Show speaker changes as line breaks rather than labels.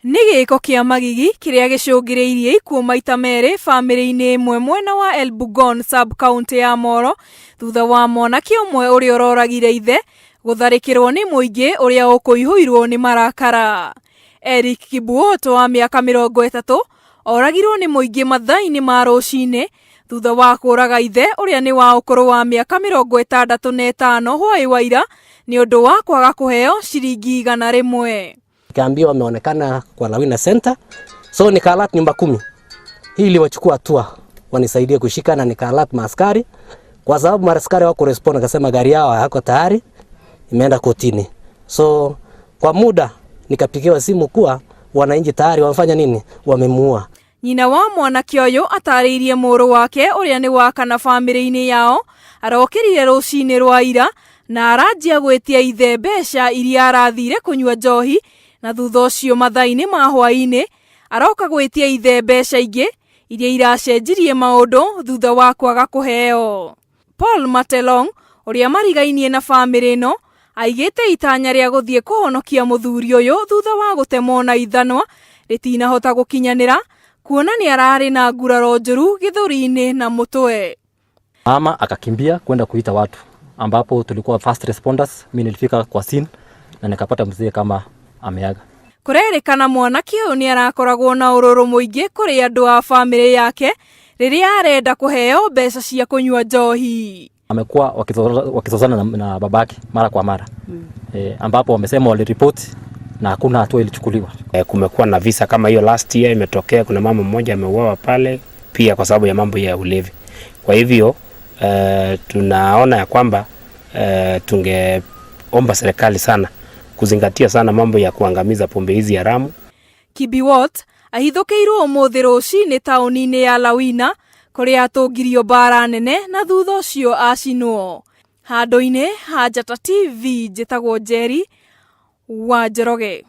Nĩ gĩko kĩa magigi kĩrĩa gĩcũngĩrĩirie ikuũ maita merĩ bamĩrĩ-inĩ ĩmwe mwena wa Elburgon sub-county ya Moro thutha wa mwanake ũmwe ũrĩa ũroragire ithe gũtharĩkĩrwo nĩ mũingĩ ũrĩa ũkũihũirwo nĩ marakara. Eric Kibuoto wa mĩaka 30 oragirwo nĩ mũingĩ mathaa-inĩ ma rũcinĩ thutha wa kũraga ithe ũrĩa nĩ wa ũkũrũ wa mĩaka 65 hwaĩ wa ira nĩ ũndũ wa kwaga kũheo ciringi 100.
Nikaambiwa wameonekana kwa Lawina Center, so nika-alert nyumba kumi ili wachukue hatua wanisaidie kushika, na nika-alert maaskari kwa sababu maaskari wako respond, akasema gari yao hayako tayari, imeenda kotini. So kwa muda nikapigiwa simu kuwa wananchi tayari wamefanya nini, wamemuua.
Nyina wa mwanake ũyũ atarĩirie mũrũ wake ũrĩa nĩ wa kana bamĩrĩ-inĩ yao arokĩrire rũcinĩ rwa ira na aranjia gwĩtia ithe mbeca iria arathire kũnyua njohi na thutha ũcio mathaa-inĩ ma hwaĩ-inĩ aroka gwĩtia ithe mbeca ingĩ iria iracenjirie maũndũ thutha wa kwaga kũheo. Paul Matelong ũrĩa marigainie na bamĩrĩ ĩno aigĩte itanya rĩa gũthiĩ kũhonokia mũthuri ũyũ thutha wa gũtemwo na ithanwa rĩtinahota gũkinyanĩra kuona nĩ ararĩ na nguraro njũru gĩthũri-inĩ na mũtwe.
Mama akakimbia kwenda kuita watu, ambapo tulikuwa first responders. Mimi nilifika kwa scene na nikapata mzee kama ameaga.
Kũrerĩkana mwanake ũyũ nĩ arakoragwo na ũrũrũ mũingĩ kũrĩ andũ a bamĩrĩ yake rĩrĩa arenda kũheo mbeca cia kũnyua njohi.
Amekuwa wakizozana na babake mara kwa mara ambapo wamesema waliripoti na hakuna hatua ilichukuliwa.
Kumekuwa na visa kama hiyo last year imetokea, kuna mama mmoja ameuawa pale pia kwa sababu ya mambo ya ulevi. Kwa hivyo tunaona ya kwamba tungeomba serikali sana kuzingatia sana mambo ya kuangamiza pombe hizi haramu.
Kibiwot ahithũkĩirwo ũmũthĩ rũcinĩ taũni-inĩ ya Lawina kũrĩa atũngirio mbara nene na thutha ũcio acinwo. Handũ-inĩ ha Njata TV njĩtagwo Njeri wa Njoroge.